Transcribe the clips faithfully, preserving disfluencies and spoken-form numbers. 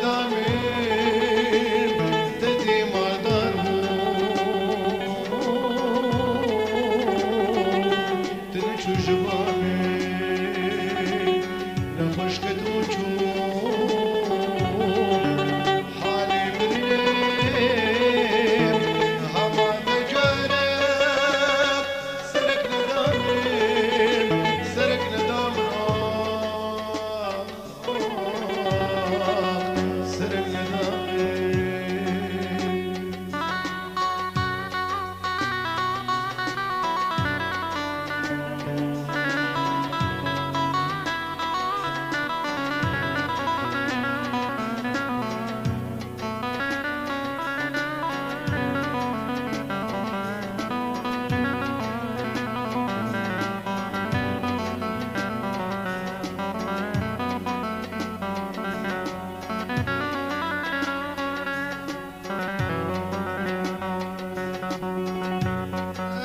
Damê te dî mardar bû, tu neçû ji bamê, nexweş ket û çû. Halê min ê hema te carek serek nedamê, serek nedamê.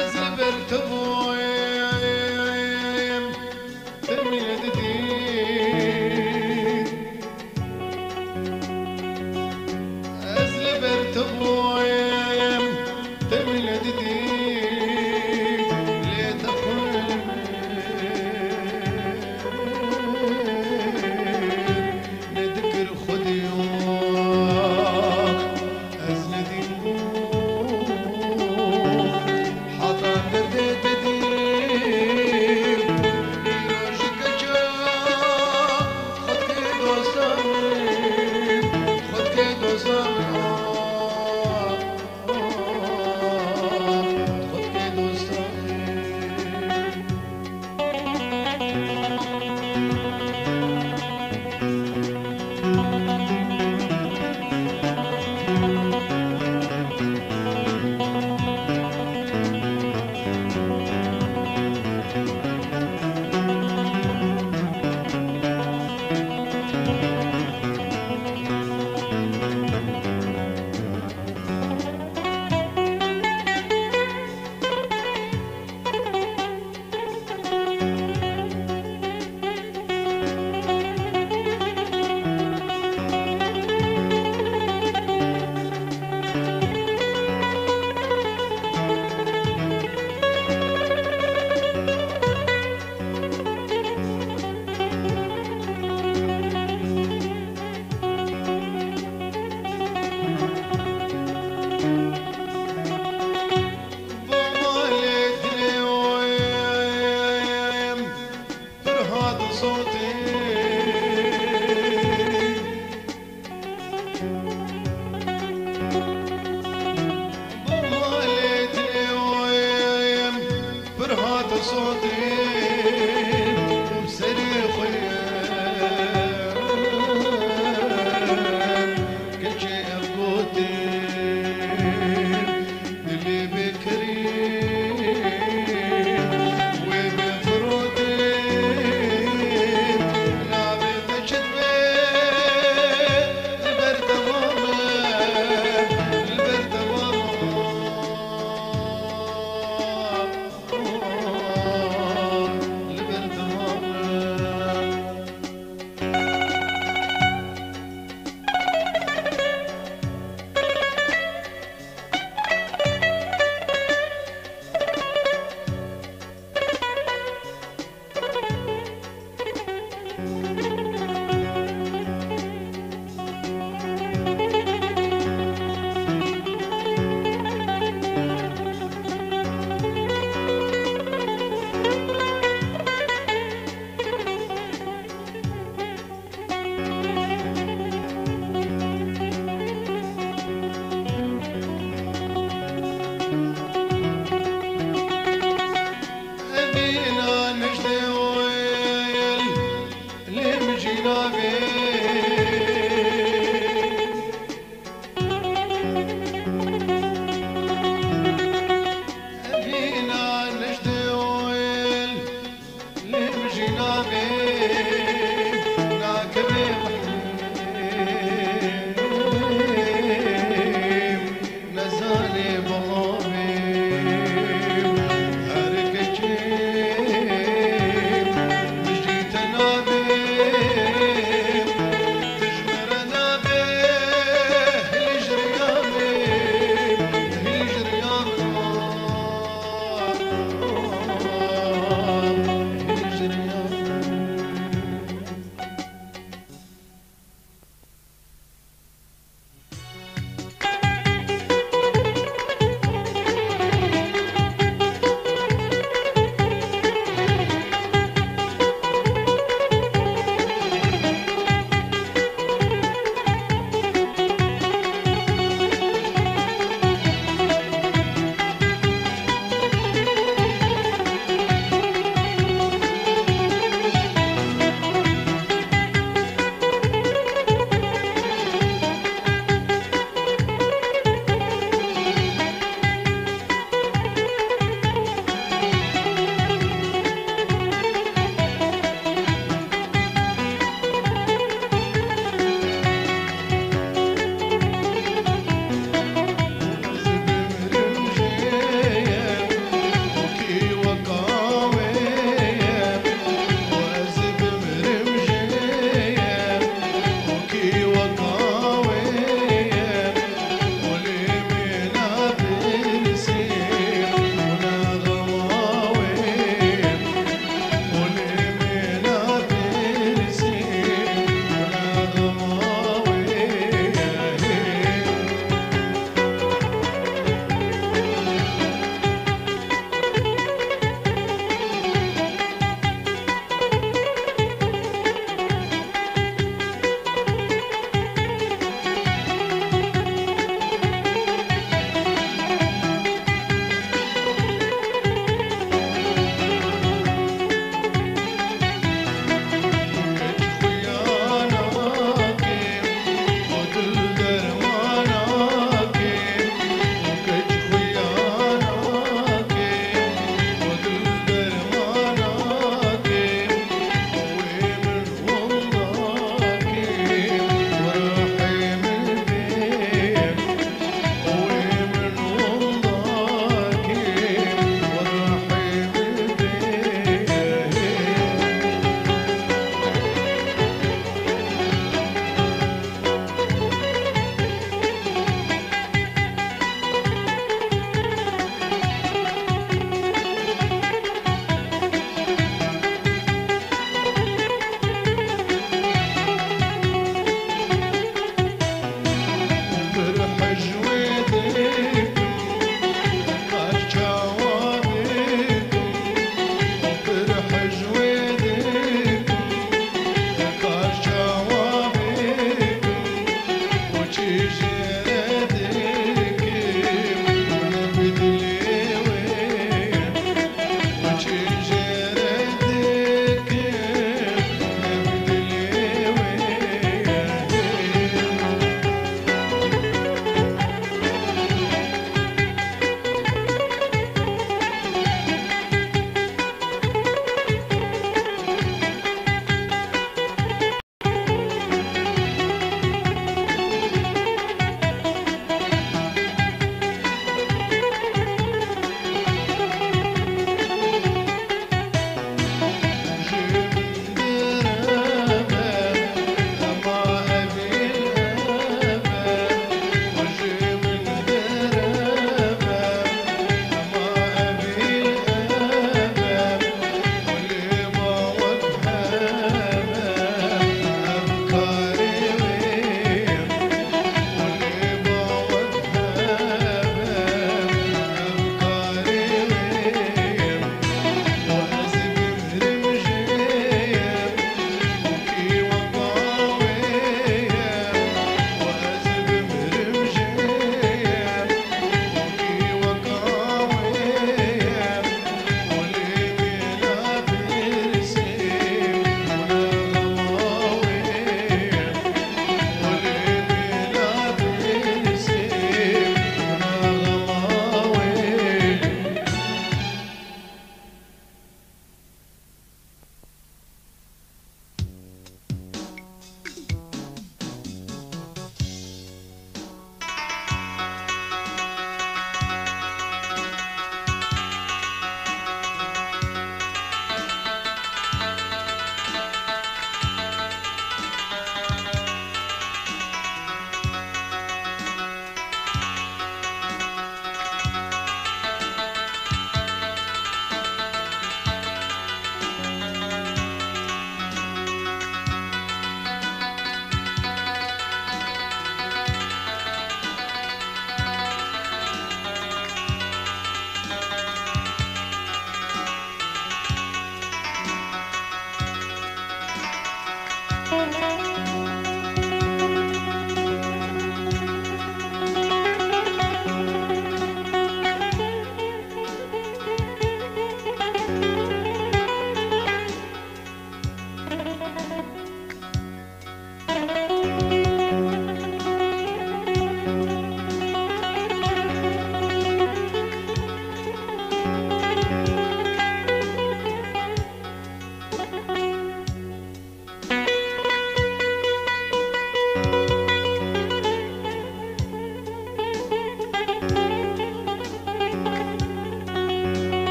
Ez li ber te bûyim, te min didî. Ez li ber te bûyim, te min didî. Lê te xwe li min nedikir xwedî. Ez nedîm bûm, heta derdê te dîm. Îro ji keça xwe dikê dosta min, xwe dikê dosta min, ah, ah, xwe dikê dosta min. Bo malê dilê oyem, pir hat sotê. Bo malê dilê oyem, pir hat sotê. Û bi serê xwe ye, keçê ev gotê. Dilê bê kirî, wê bê firotê, navê te çi dibe? Li ber te mame, li ber te mame, li ber te mame. Evîna niştê oyel, lê min jî navê. Evîna niştê oyel, Lê min jî navê nakevê mehwê, nezanê bavê her keçê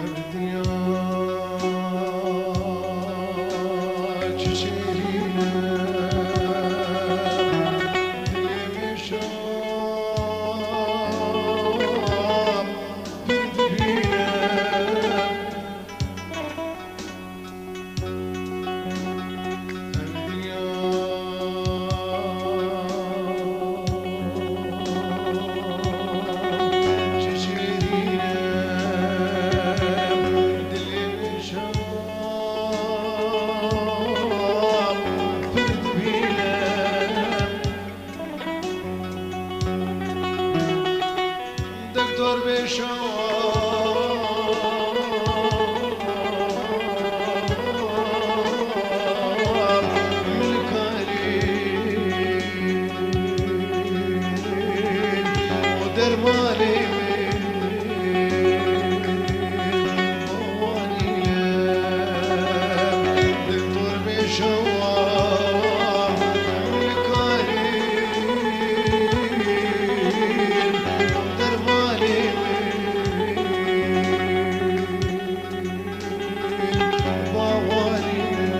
Ev dinya çi şêrîn e, dilê min şam pir dibîne. Ev dinya çi şêrîn e, dilê min şam pir dibîne. Doktor bê şewab min karî û dermanê min bawanî ye. Doktor bê şewab min karî dermanê min bawanî ye.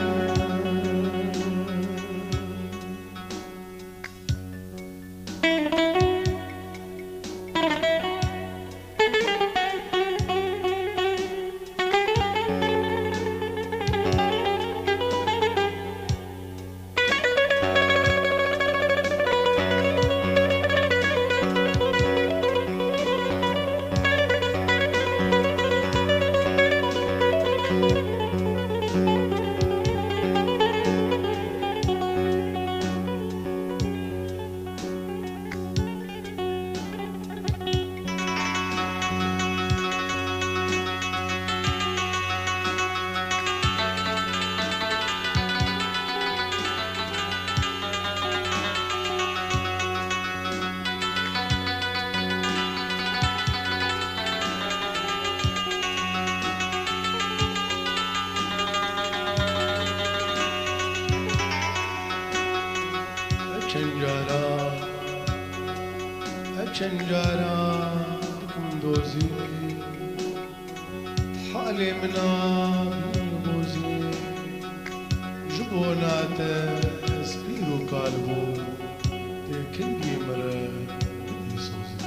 Çend cara, çend cara dikim dozî, halê min a bî bozî. Ji bona te ez pîr û kal bûm, tê kengî min re bidî sozî.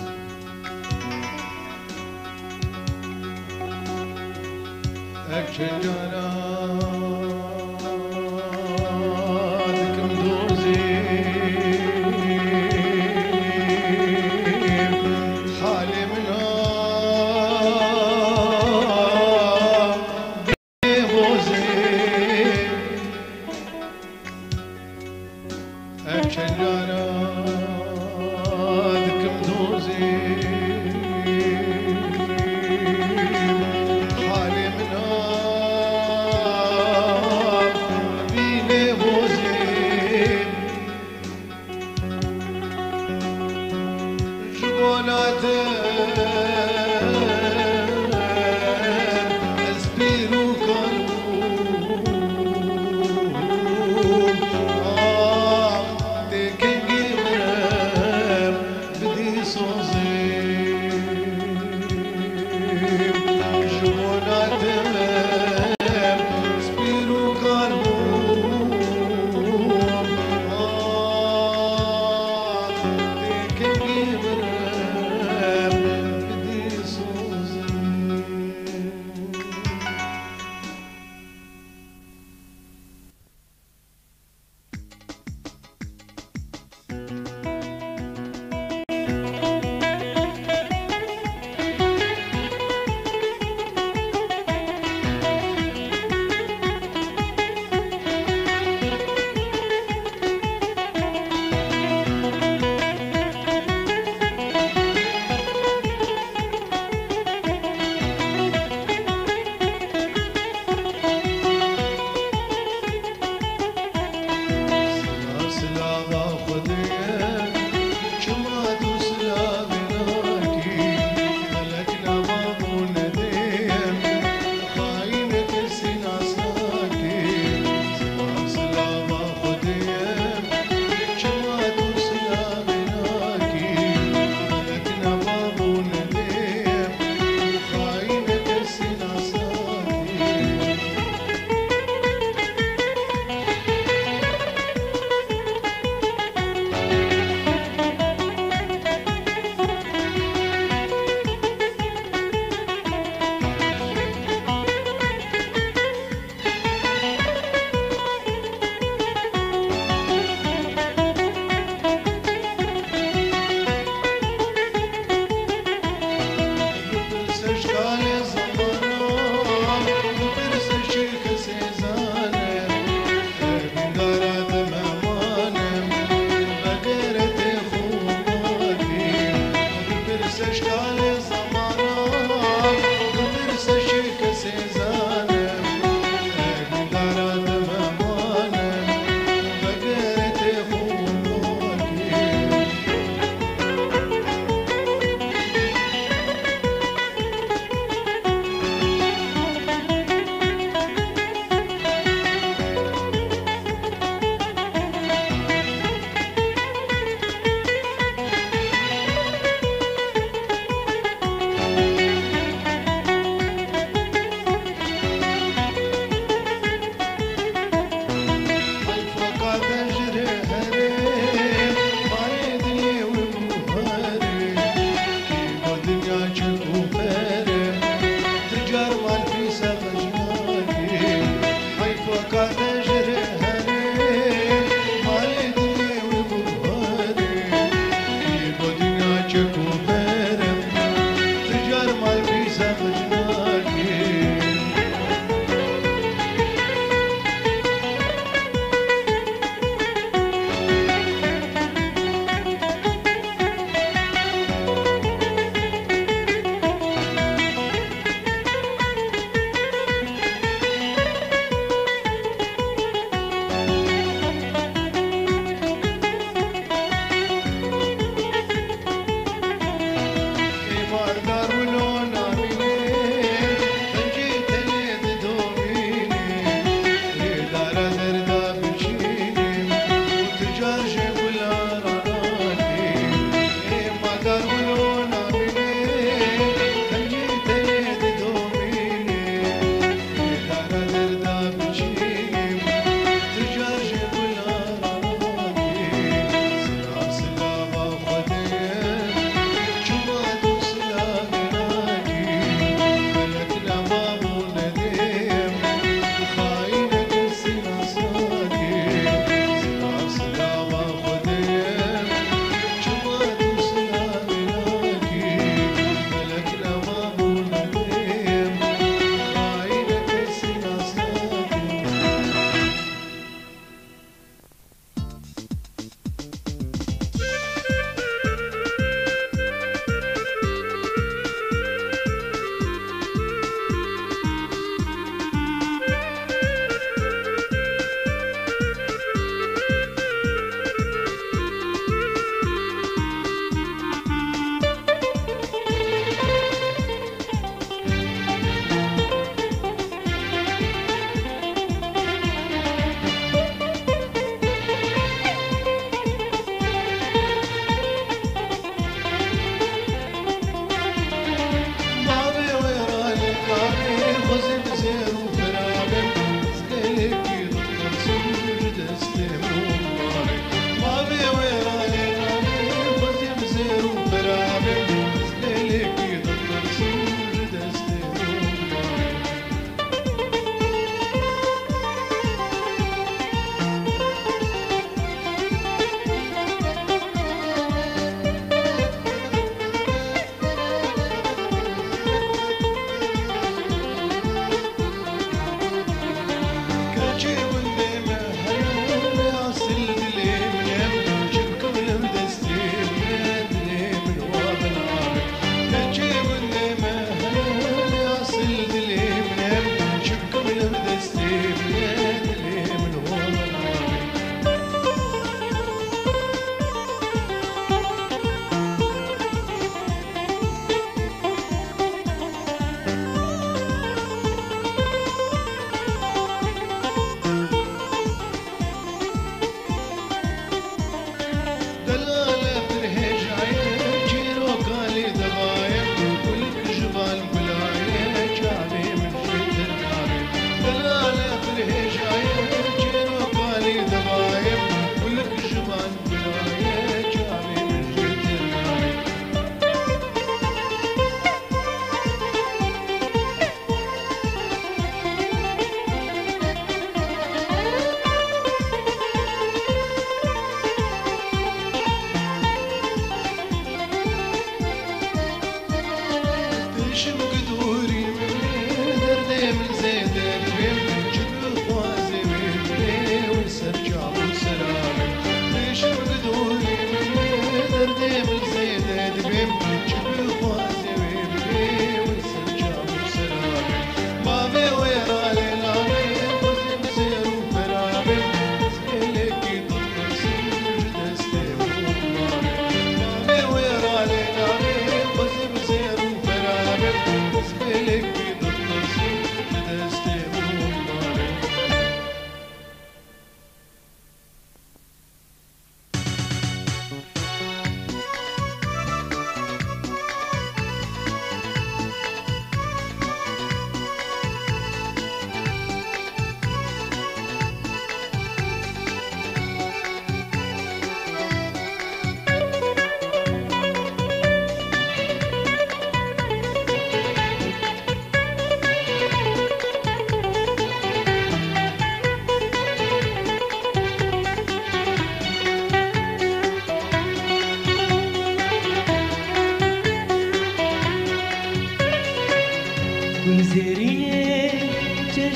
Ev çend cara dikim dozî, halê min a bê bozî. Ev çend cara dikim dozî, halê min a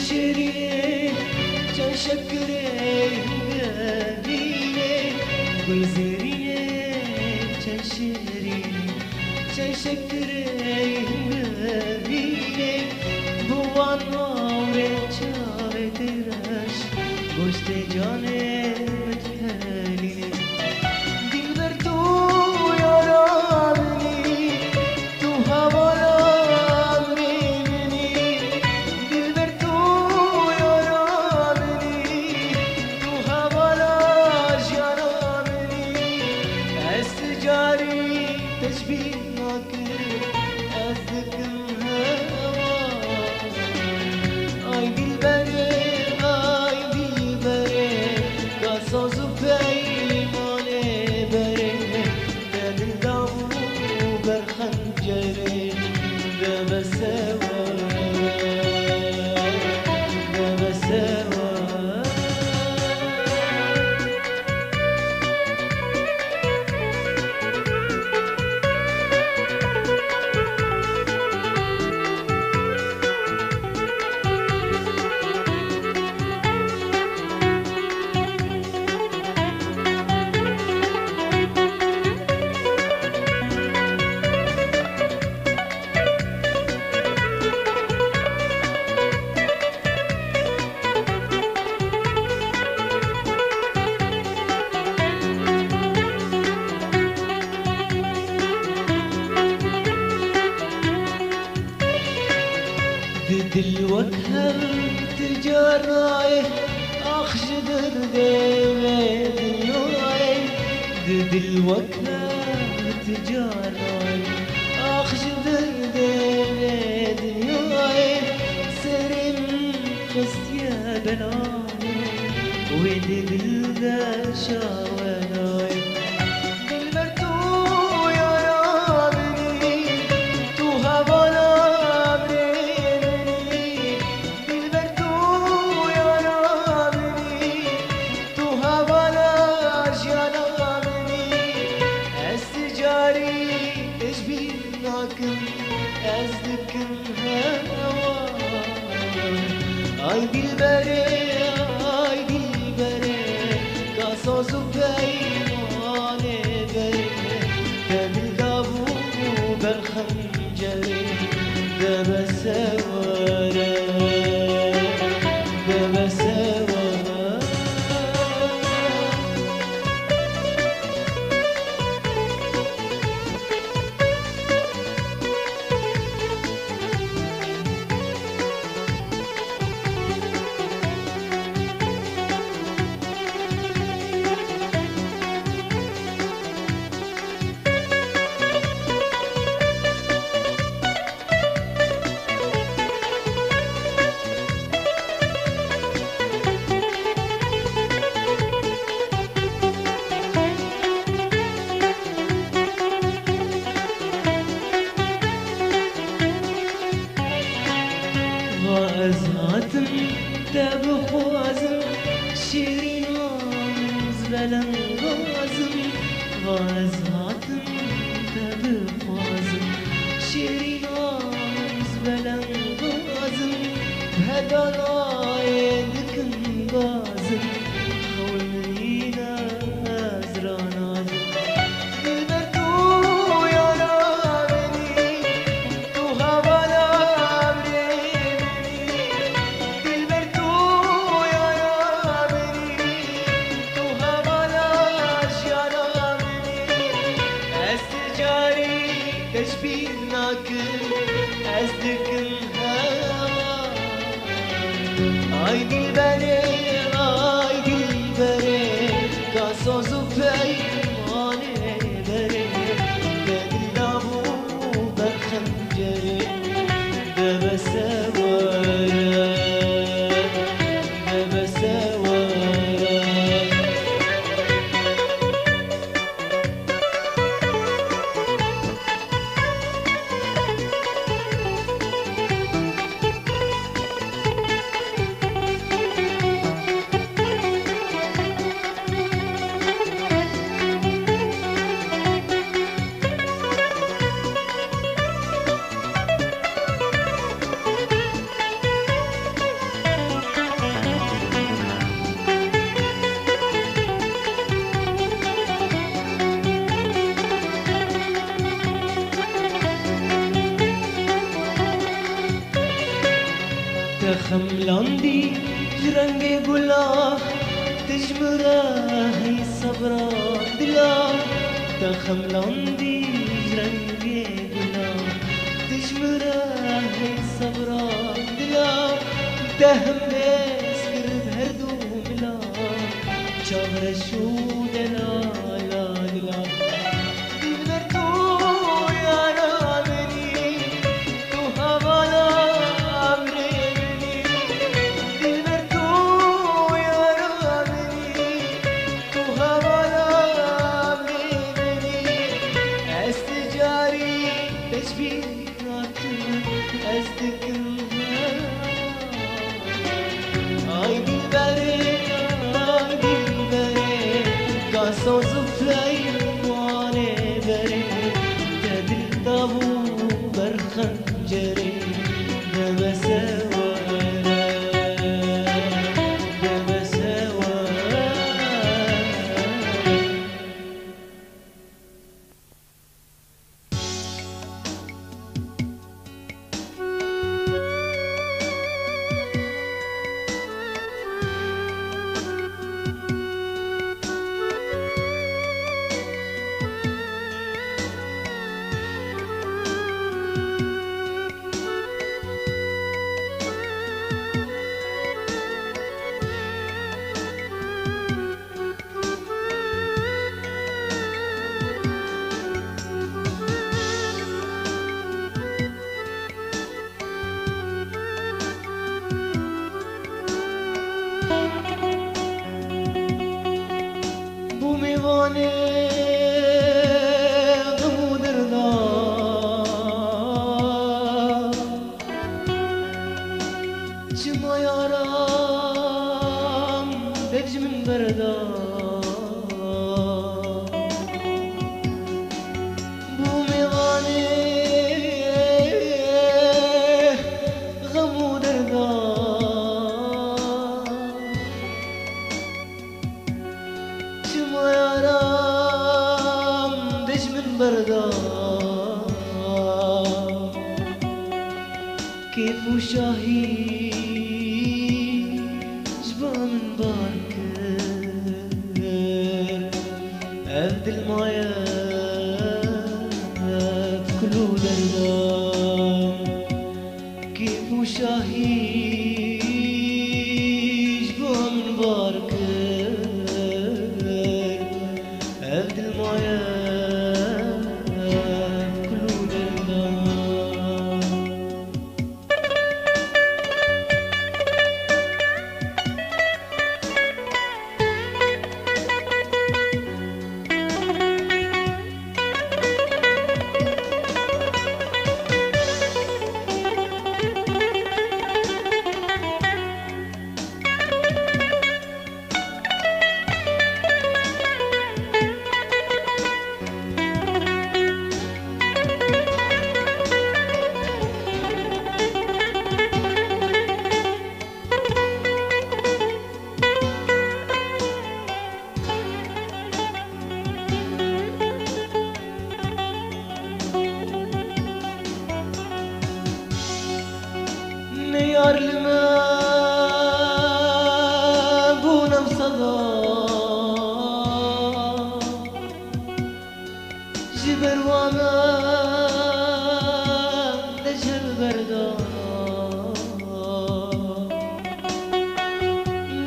Şêrînê, çend şekirê hingevînê, gulzêrînê, çend şêrînê, çend şekirê hingevînê, bi wan mawrê çavê tê reş, goştê canê min dihelînê. Dilber tu yara min î, tu hevala emrê min î. Dilber tu yara min î, tu hevala jiyana min î. Ez ti carî teşbîh nakim, ez dikim hewa. Ay dilberê, ay dilberê, ka saz û peymanê berê, te dil dabû ber xencerê, de besewa, de besewa. Di dil wek hev ti car nayê, ax ji derdê vê dinyayê. Di dil wek hev ti car nayê, ax ji derdê vê dinyayê. Serê min xistiye belayê, wê dê dil de şawenayê. Dilber tu yara min î, tu hevala emrê min î. Dilber tu yara min î, tu hevala jiyana min î. Ez ti carî teşbîh nakim, ez dikim hewa. Ay dilberê, ay dilberê, ka saz û peymanê berê, te dil dabû ber xencerê, de besewa re, de besewa. Va ez hatim te bixwazim, şêrînan zvelengazim. Va ez hatim te bixwazim, şêrînan zvelengazim. Heda nayê dikim gazim, xewn min nîne ez ranazim. Dilber tu yara min î, tu hevala emrê min î. Dilber tu yara min î, tu hevala jiyana min î. Ez ti carî teşbîh nakim, ez dikim hewa. Ay dilberê, ay dilberê, ka saz û peymanê berê, te dil dabû ber xencerê, de besewa re, de besewa re. Xemlandî ji rengê gula, tu ji min re hey sebra dila. Te xemlandî ji rengê gula, tu ji min re hey sebra dila. Te hembêz kir bi her du mila, çavreş û delala dila. Dilber tu yara min î, tu hevala emrê min î. Dilber tu yara min î, tu hevala emrê min î. Ez ti carî tecbîr Ez dikim hewa. Ay dilberê, ay dilberê, ka soz û play wanê berê, te dil dabû ber xencerê, deme sewere, deme sewere. Bû mêvanê xem û derdan. Çima yaram dev ji min berda? Bû mêvanê xem û derda. Çima yaram dij min berda? Kêf û şahî ji ba min bar kir. Ev dil maye bi kul û derdan. Kêf û şahî ji bo min bar kir, ev dil maye kul û derdan. Ne yar li me bû ne bi seda. Ji ber wa me dej hev berda.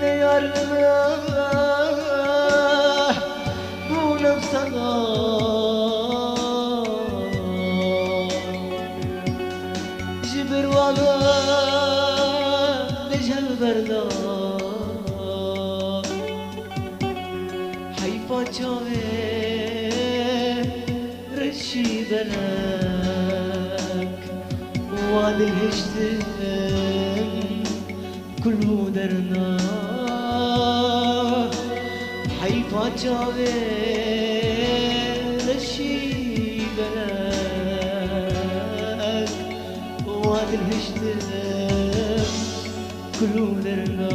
Ne yar li me bû ne bi seda. Ji ber wa me dej hev berda. Heyfa çavê reşî belek, wa dil hiştin kul û derna. Heyfa çavê reşî belek, wa dil hiştin kul û derna.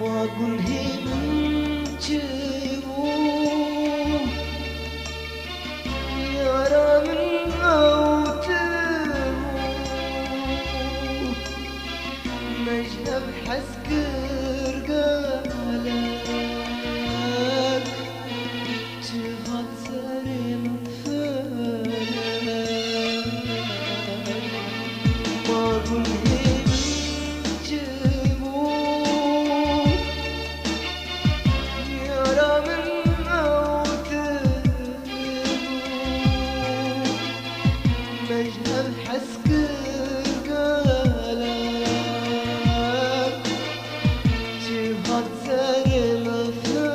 Gunhê min çi bû? Yara min ew tu bû. Me ji hev hez kir gelek. Çi hat serê min felek. Ma gunhê min çi bû? Yara min ew tu bû. Me ji hev hez kir gelek. Çi hat serê min felek.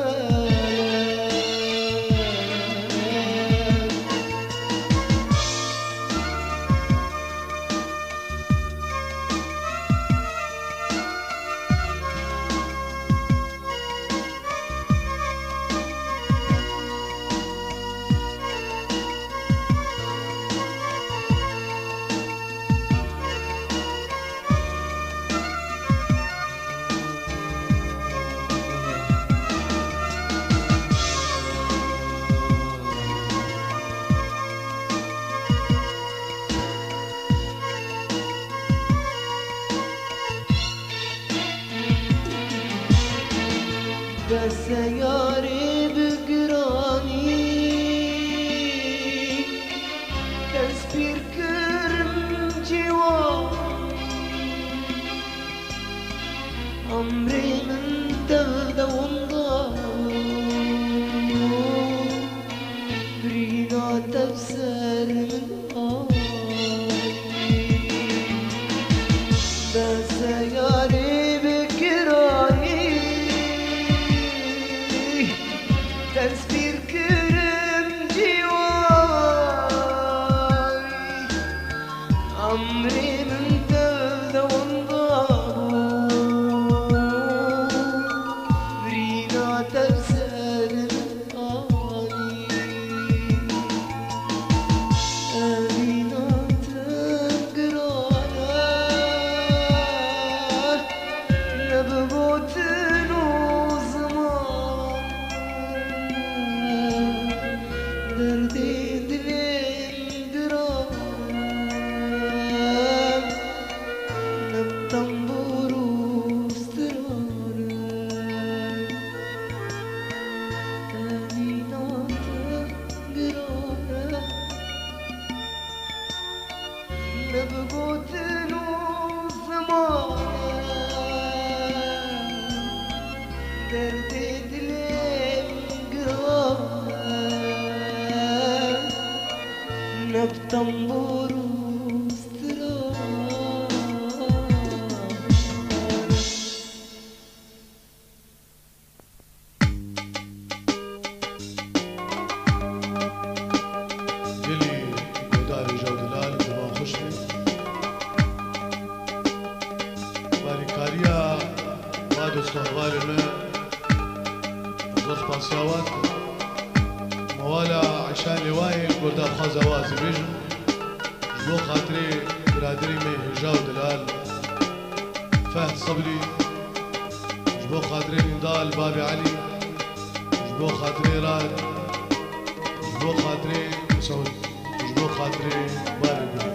Bes e yarê bi giranî, destpîr kirim ciwan. Emrê min tev de winda bû, birîna tev ser min. Bes e yarê bi giranî, destpîr kirim ciwan. Emrê min tev de winda bû, birîna tev ser min. Tembûr û strana, evîna te giran e. Ne bi gotin û ziman e, derdê dilê min giran e. Ne bi tembûr û strana. Gelî guhdarê Jaw Dilal, diman xweş be. Barîkariya va dost û hevalê me, zor spasiya wan. Me wala Eşa Lêwayê guhdarxwaza wa ez ê bêjim. Ji bo xatirê biraderî me Hêja û Dilal, Fehd Sibrî, ji bo xatirê Nîdal, Babê Elî, ji bo xatirê Rad, ji bo xatirê Mesûd, ji bo xatirê Barê Gulê.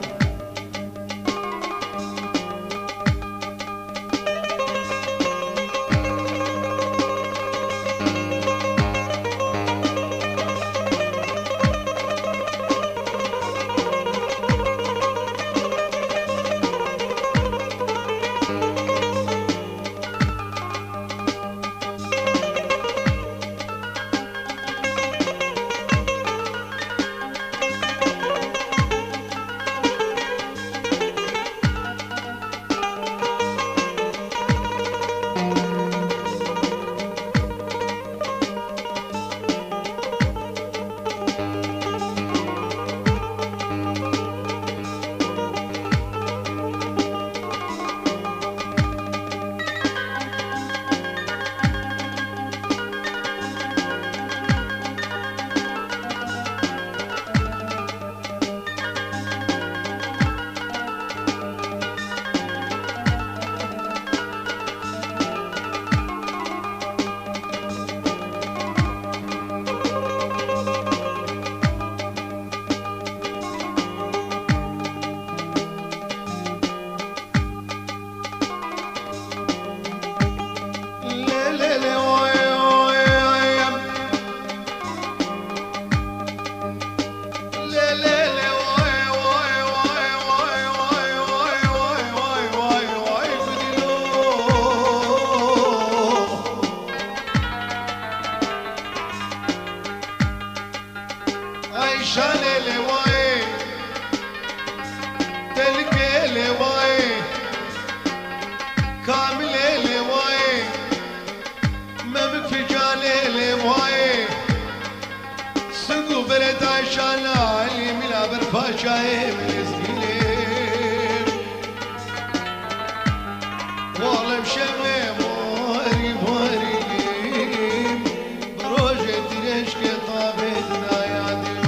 Şalê lêwayê, Telikê lêwayê, Kamilê lêwayê, Memik Ficanê lêwayê, Sing û Beretay Şala Elî Mîla Berpaşayê Milêzgînê. Walem şevê morî morî, bi rojê dirêjkê tavê didaya dîrê.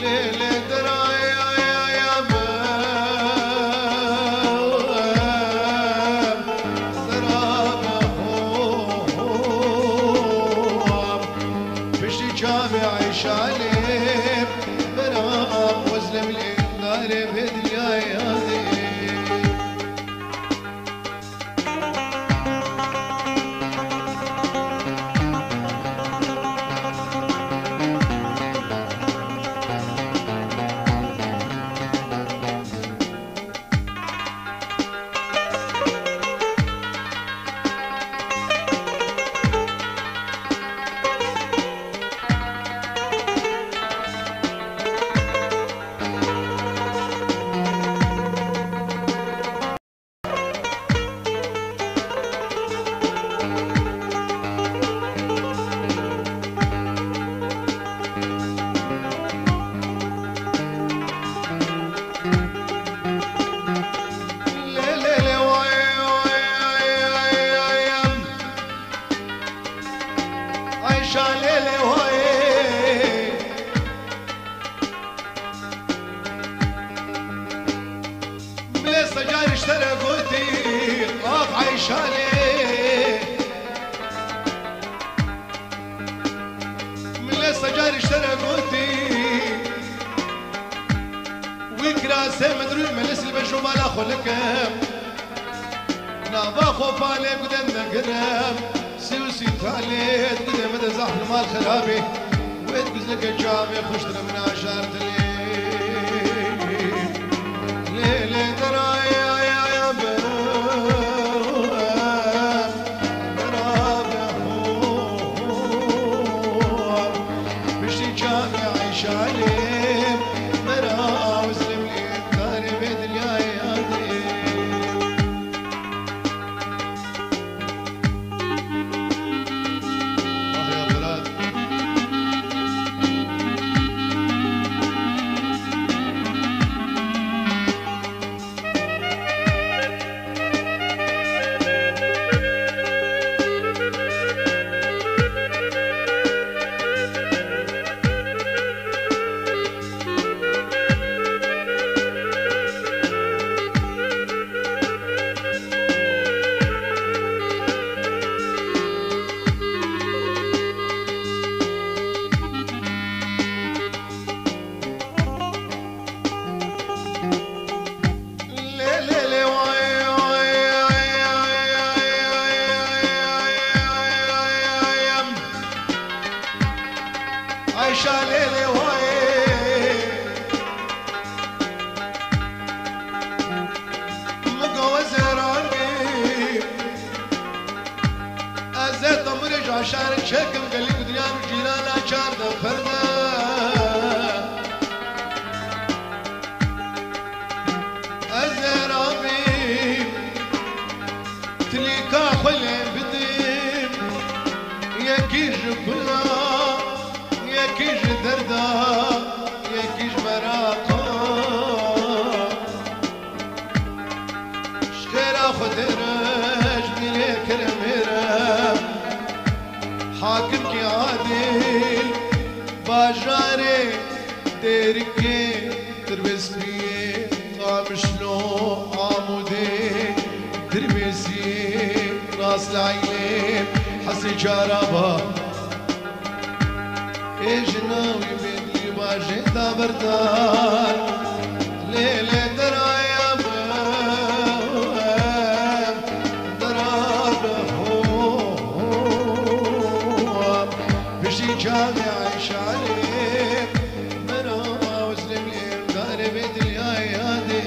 Lê lê deraya ya ya be, dera be ho ho. Piştî çavê Eyşalê, bera wezlem lê darê bê dilyaya dê. Milê secarî ji te re gotî, ax Eyşalê. Milê secarî ji te re gotî, wî kirasê min rû me li silbe ji mala xwe likim. Nava xwe palê gude digirim. Sî û sî talê gude min de zehf li mal xirabî. Wê dikuzleke çavê xweştir min aşar dilê. Lê lê deraya ya ya be, dera be ho ho. Piştî çavê Eyşalê, bera wezlem lê darê vê dilyaya dê. Ayşa lê lê wayê. Min got ez ê ranî. Ez ê temirê ji aşarê çêkim, gelî ku dinya min cîrana çar de perde. Ez ê rabîm, tilîka xwe lê bidim. Yekî ji kula, yekî ji derda, yekî ji meraqa. Ji xêra Xwedê re, ji mîrê keremê re, hakimkî adil, bajarê Dêrikê, Tirbêstiyê, Qamişlo, Amûdê, Dirbêsiyê, Ras Leylê, Hesê Çaraba. Ê jina wî bê di bajê de berdan. Lê lê deraya be, dera be ho ho. Piştî çavê Eyşalê, bera wezlem lê darê bê dilyaya dê.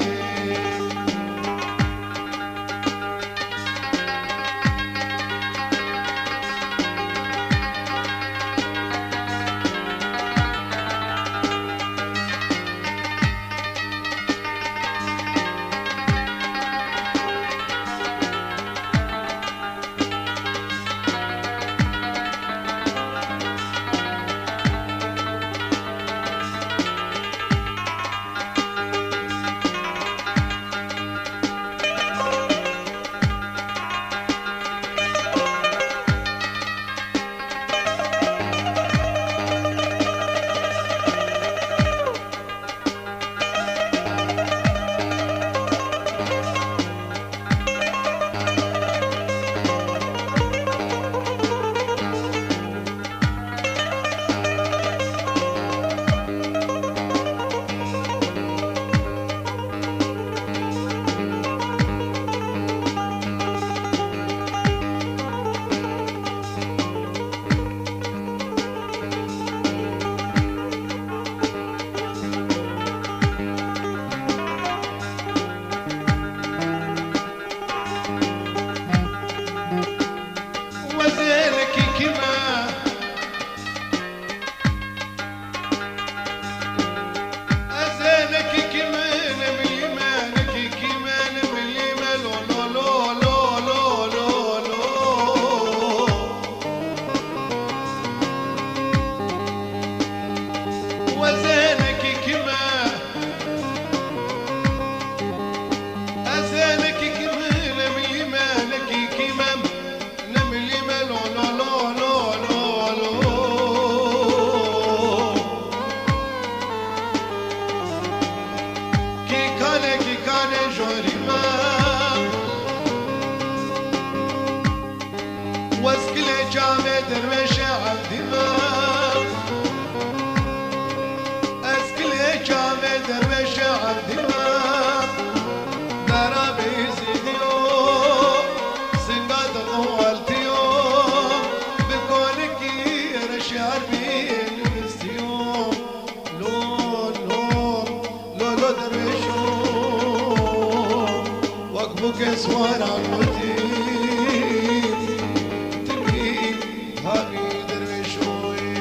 Kamê derwêşê evdî me. Ez kilê kamê derwêşê evdî me. Dara bêzîdiyo, singa diqewaltiyo, bi kolikî reşê erbî nivîstiyo. Lo, lo, lo, lo derwêşo, wek bûkê swara gotî, timî havî derwêşoyê.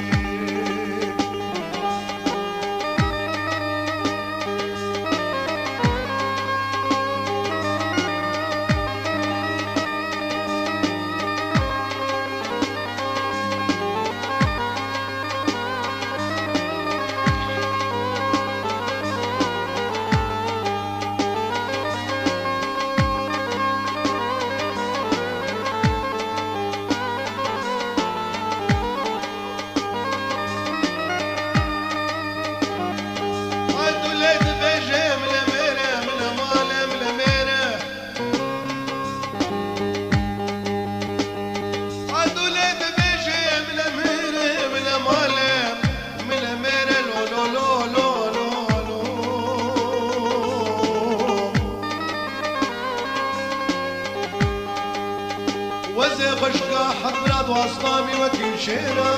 Ay dulê dibêje, mile mêre, mile male, mile mêre. Adule dibêje, mile mêre, mile male, mile mêre, lo, lo, lo. Wezê xweşka hemra du aslamî wekî şêra.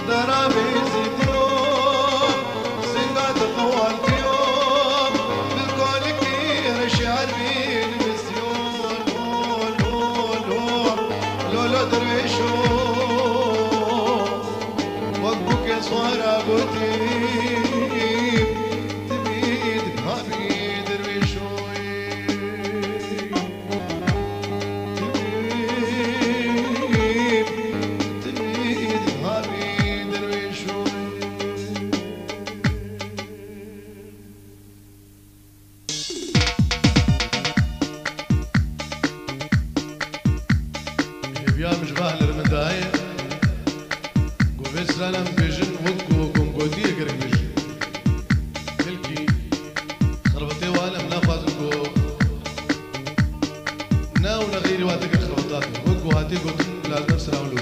Dara bêzîdiyo, singa diqewaltiyo, bi kolikî reşê erbî nivîstiyo. Lo, lo, lo, lo, lo derwêşo, wek bûkê swara gotî, timî dihavî derwêşoyê. Hêviya min ji va hilirmindayê, ku vê strana min bêjin, wek ku hûn gotiyê gerek bêjin. Belkî xirvetê wan em naxwazin ku ne û ne xeyrî wan têke xirvetatê. Wek ku hatiye gotin, lazim e sira wan lû.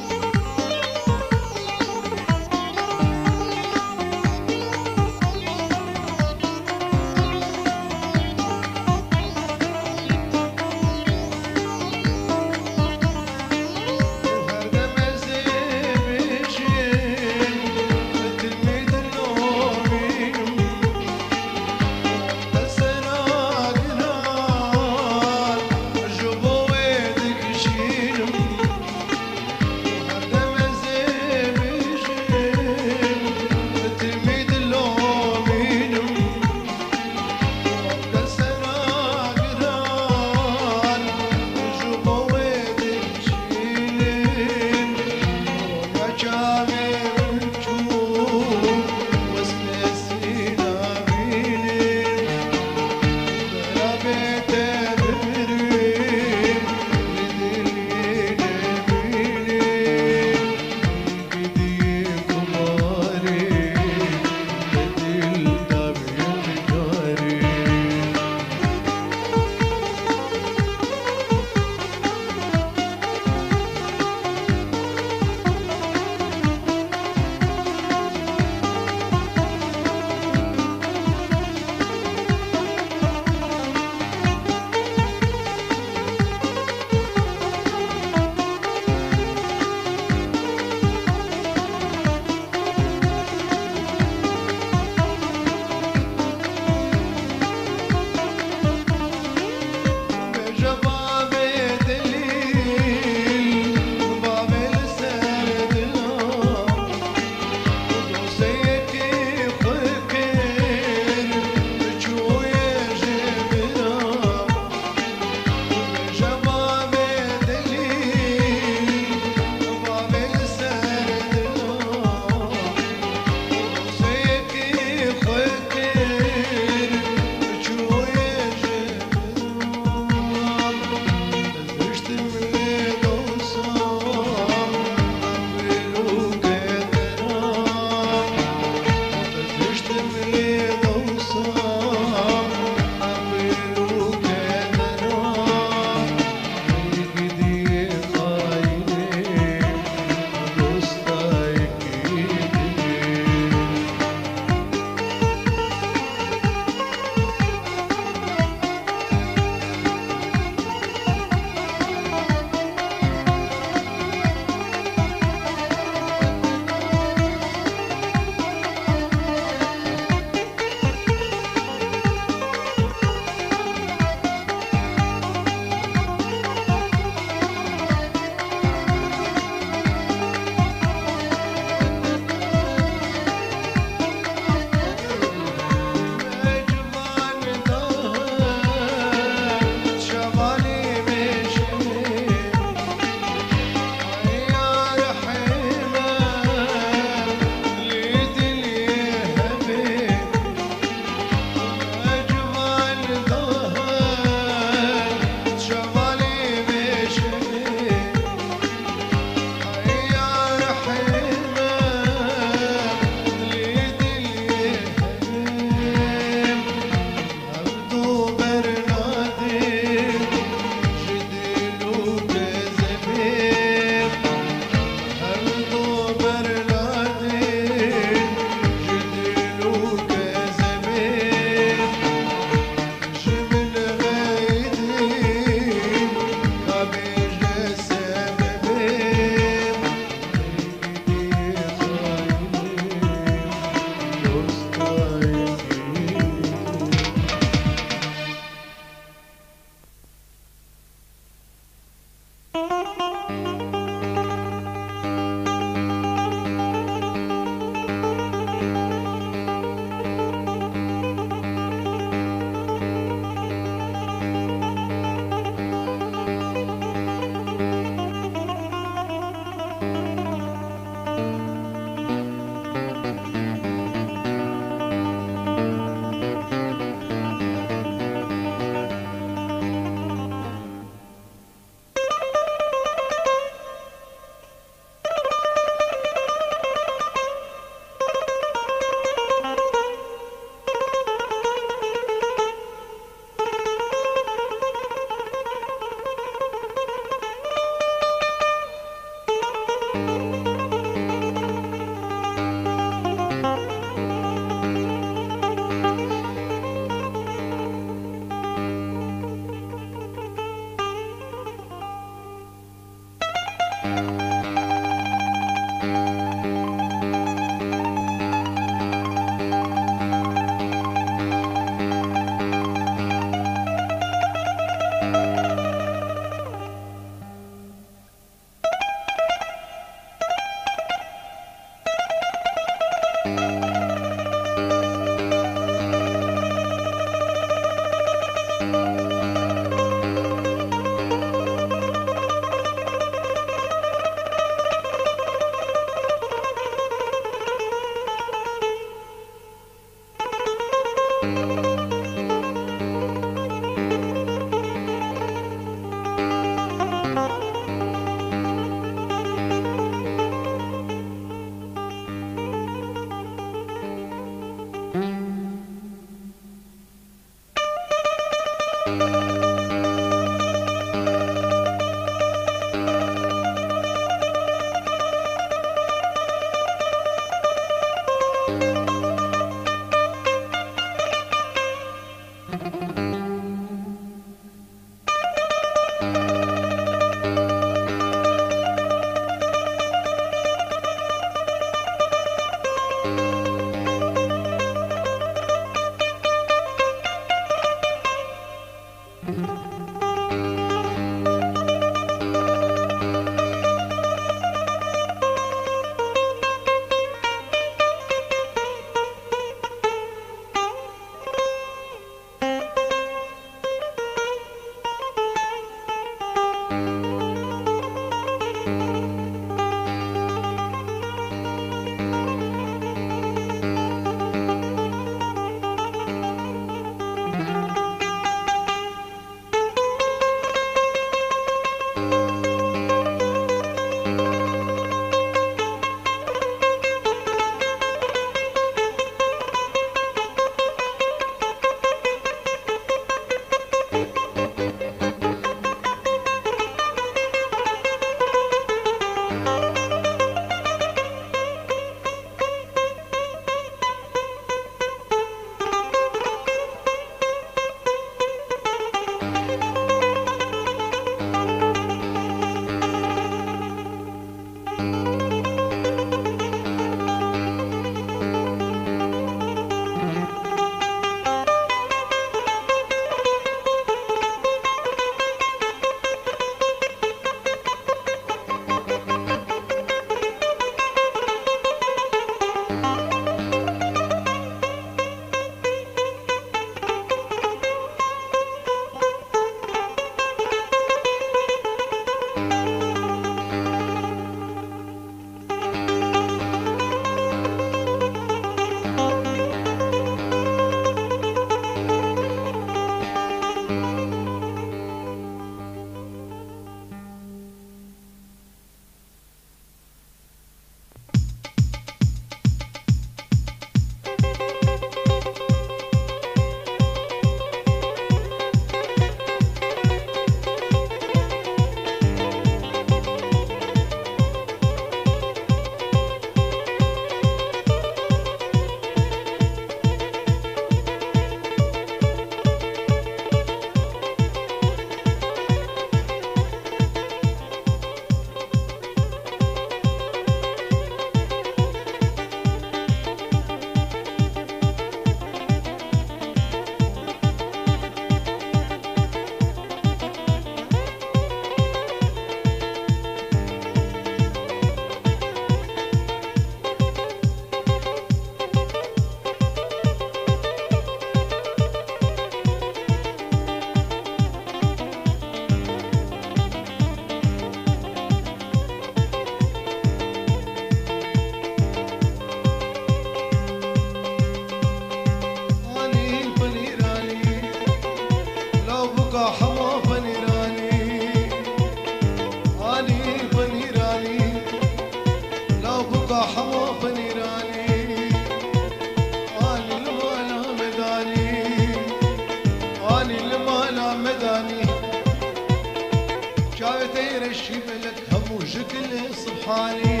Teyre şîbelek hemû ji kilê Subhanî.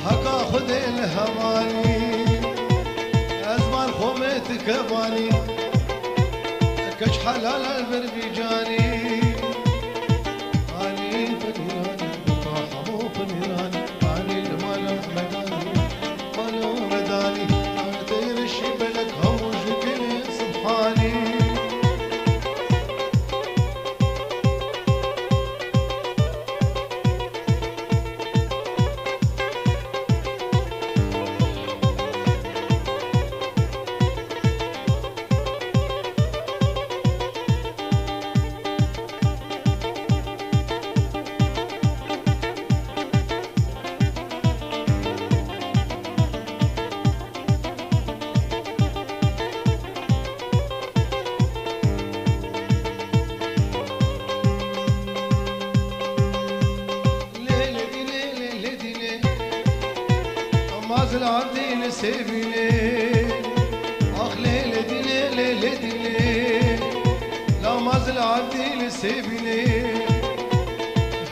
Heka Xwedê li hevalî. Ez mar xwe me tikevanî. Keç helal el ber vî canî. Anî penîranî, hemû penîranî. Anî li mala Ehmedanî. Mala Ehmedanî. Teyre şîbelek hemû ji kilê Subhanî. Lê lê dî lê lê lê dî lê. Mazil Abdî li Sêbî lê. Ax lê lê dî lê lê lê dî lê. La Mazil Abdî li Sêbî lê.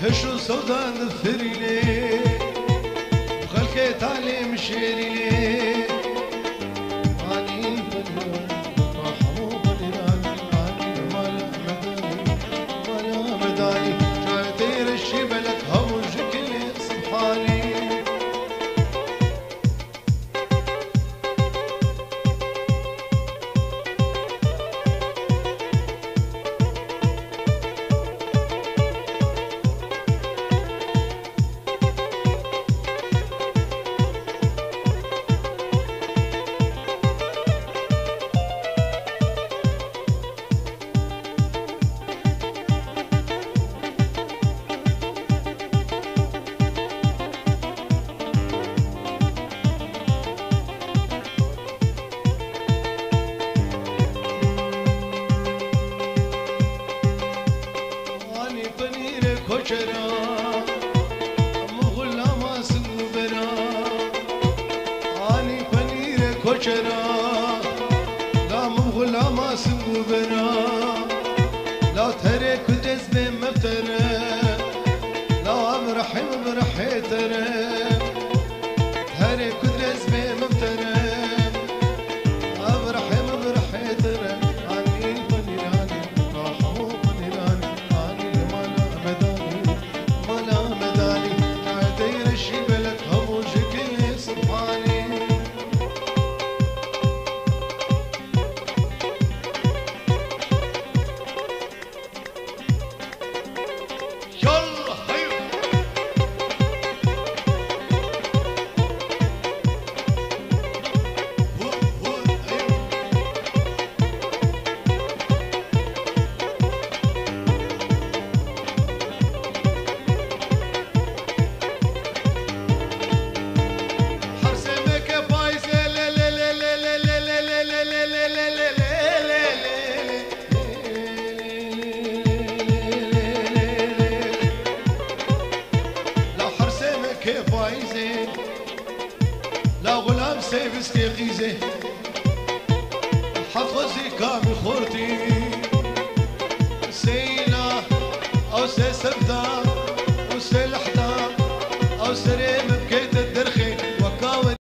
Hiş û sewdan difirî lê. Xelkê talê min şêrî lê. Anî penîran, hemû penîran, anî mala Ehmedanî, mala Ehmedanî. Çayê teyre şîbelek hemû ji kilê Subhanî. Anî penîrê koçera, min xulama sing û bera. Anî penîrê koçera, la min xulama sing û bera. La terê ku dest bê meftere, la ev rehê min bi rehê tere. Herê ku dest bê min tere, ev rehê min bi rehê tere. Anî penîranî, hemû penîranî, anî li mala Ehmedanî, mala Ehmedanî. Çayê teyre şîbelek hemû ji kilê Subhanî. Yallah, hey! Hu, hu, hey! Hersê me ke payîzê, lê, lê, lê. La hersê me ke payîzê, la xulam sê biskê qîzê. Hafizî kamî xortî, seyna ew sê sevda.